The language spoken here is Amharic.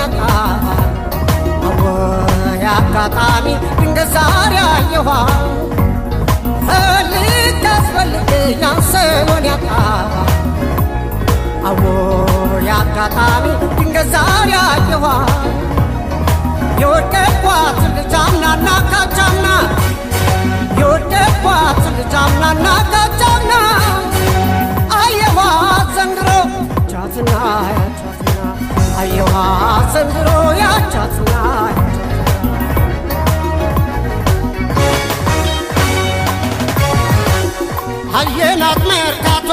ያጣ አወይ አጋጣሚ ድንገት ዛሬ አየኋት። ፈልጌ አስፈልጌ ያን ሰሞን ያጣ አወይ አጋጣሚ ድንገት ዛሬ አየኋት። የወደድኳት ልጅ አምናና ካቻምና፣ የወደድኳት ልጅ አምናና ካቻምና፣ አየኋት ዘንድሮ ያቻትና ያቻትና፣ አየኋት ዘንድሮ ያቻትና ያቻትና። አየናት መርካቶ